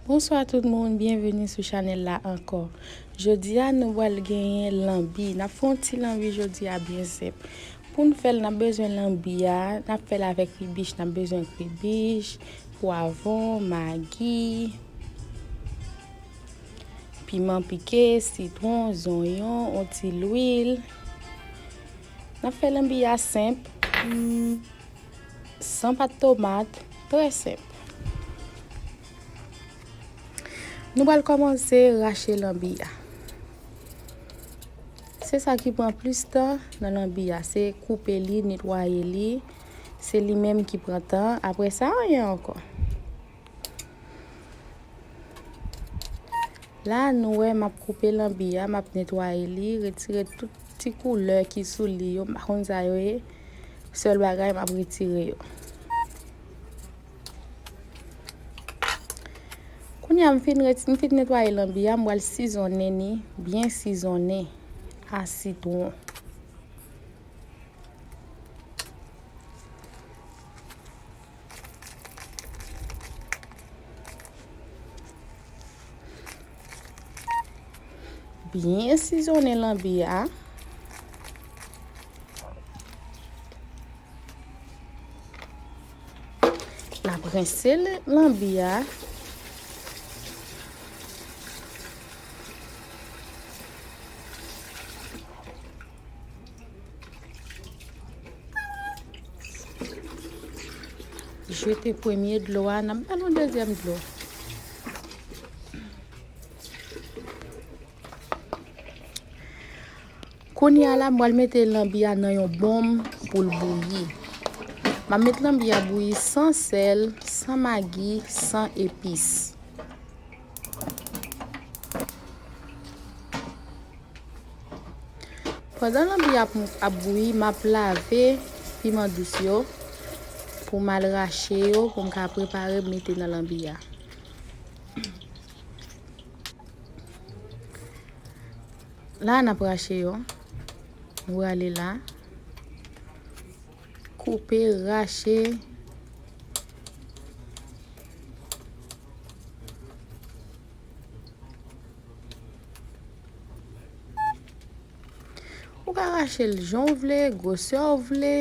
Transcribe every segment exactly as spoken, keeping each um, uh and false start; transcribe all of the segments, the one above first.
Bonswa tout moun, byenveni sou chanèl la ankò. Jodi a nou pral genyen lanbi. N ap fè yon ti lanbi jodi a byen senp. Pou n fè l, n ap bezwen lanbi a, n ap fè l avèk kribich, n ap bezwen kribich, pwavwon, magi, piman pike, sitwon, zonyon, yon ti lwil. N ap fè lanbi a senp, san pat tomat, trè senp. Nou pral kòmanse rache lanbi a. Se sa ki pran plis tan nan lanbi a, se koupe li, netwaye li, se li menm ki pran tan. Apre sa, anyen ankò. La, nou wè m ap koupe lanbi a, m ap netwaye li, retire tout ti koulè ki sou li yo, m pa konn sa yo ye. Sèl bagay, m ap retire yo. Kounye a, m fin reti-, m fin netwaye lanbi a, m pral sizonnen ni, byen sizonnen a sitwon. Byen sizonnen lanbi a. N ap rense l-, lanbi a. Jete premye dlo a, n ap ba l yon dezyèm dlo. Kounye a la, m pral mete lanbi a nan yon bonm pou l bouyi. M ap met lanbi a bouyi san sèl, san magi, san epis. Pandan lanbi a ap, ap bouyi, m ap lave piman dous yo pou m al rache yo, pou m ka prepare mete nan lanbi a. La, n ap rache yo. Nou prale la. Koupe, rache. Ou ka rache l jan w vle, gwosè w vle,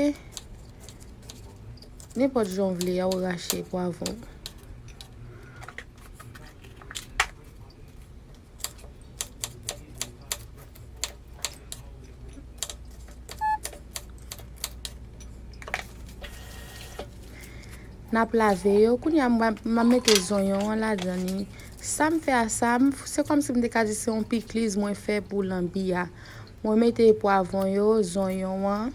nenpòt jan w vle a, ou rache pwavwon. N ap lave yo. Kounye a, m va, m va mete zonyon an ladan li. Sa m fè a sa, m, se kòmsi m te ka di se yon pikliz mwen fè pou lanbi a. Mwen mete pwavwon yo, zonyon an,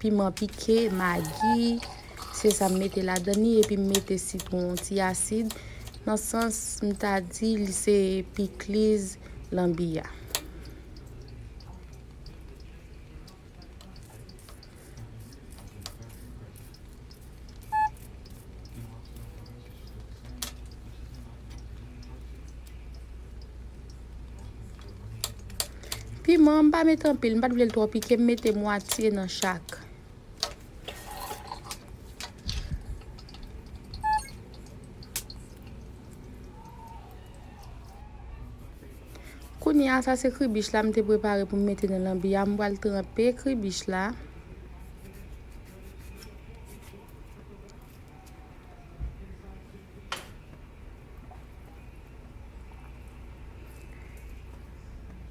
piman pike, magi, se sa m mete ladan li, epi m mete sitwon, yon ti asid, nan sans m ta di li se pikliz lanbi a. Piman, m pa met anpil, m pa t vle l twò pike, m mete mwatye nan chak. Kounye a, sa se kribich la m te prepare pou m mete nan lanbi a. M pral tranpe kribich la.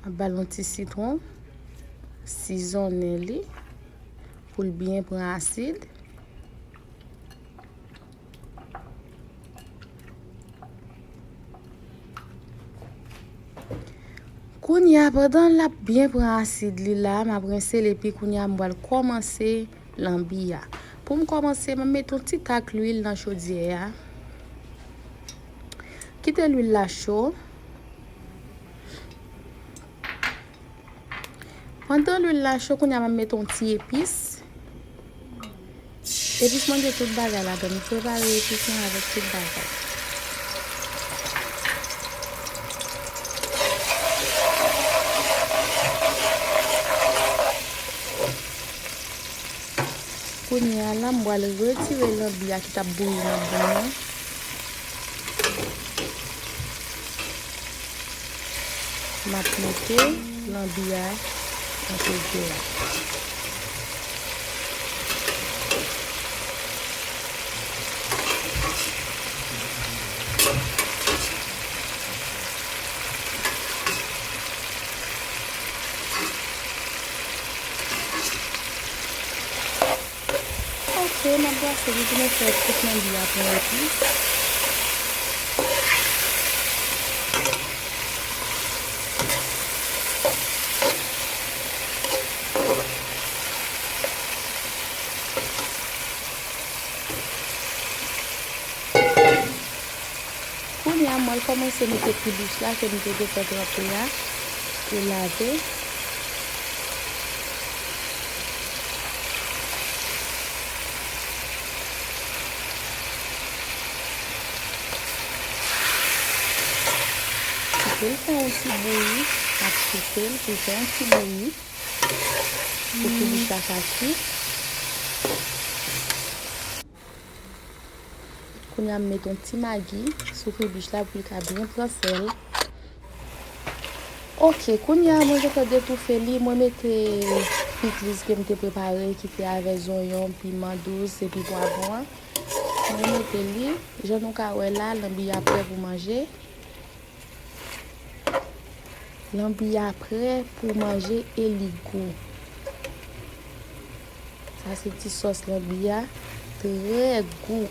M ap ba l yon ti sitwon, sizonnen li pou l byen pran asid. Kounye a, pandan l ap byen pran asid li la, m ap rense l, epi kounye a, m pral kòmanse lanbi a. Pou m kòmanse, m ap mete yon ti tak lwil nan chodyè a. Kite lwil la cho. Pandan lwil la cho, kounye a m ap mete yon ti epis. Epis mwen gen tout bagay ladan. M prepare epis mwen avèk tout bagay. Kounye a la, m pral retire lanbi a ki t ap bouyi nan bon nan. M ap mete lanbi a nan frijidè a. Ok, m ap brase li pou nou fè tout lanbi a pran epi. Kounye a, mwen kòmanse mete kribich la ke m te deja tranpe a e lave. Kite l fè yon ti bouyi, m ap souse l pou l fè yon ti bouyi pou kribich la ka kwit. Kounye a, m mete yon ti magi sou kribich la pou l ka byen pran sèl. Ok, kounye a, mwen gentan detoufe li, mwen mete pikliz ke m te prepare, ki te avè zonyon, piman dous epi pwavwon an. Mwen mete li, jan nou ka wè la, lanbi a prè pou manje. Lanbi a prè pou manje e li gou. Sa se ti sòs lanbi a, trè gou.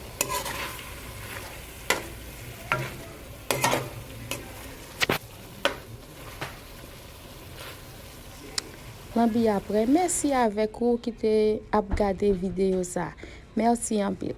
Lanbi a prè. Mèsi avèk ou ki te ap gade videyo sa. Mèsi anpil.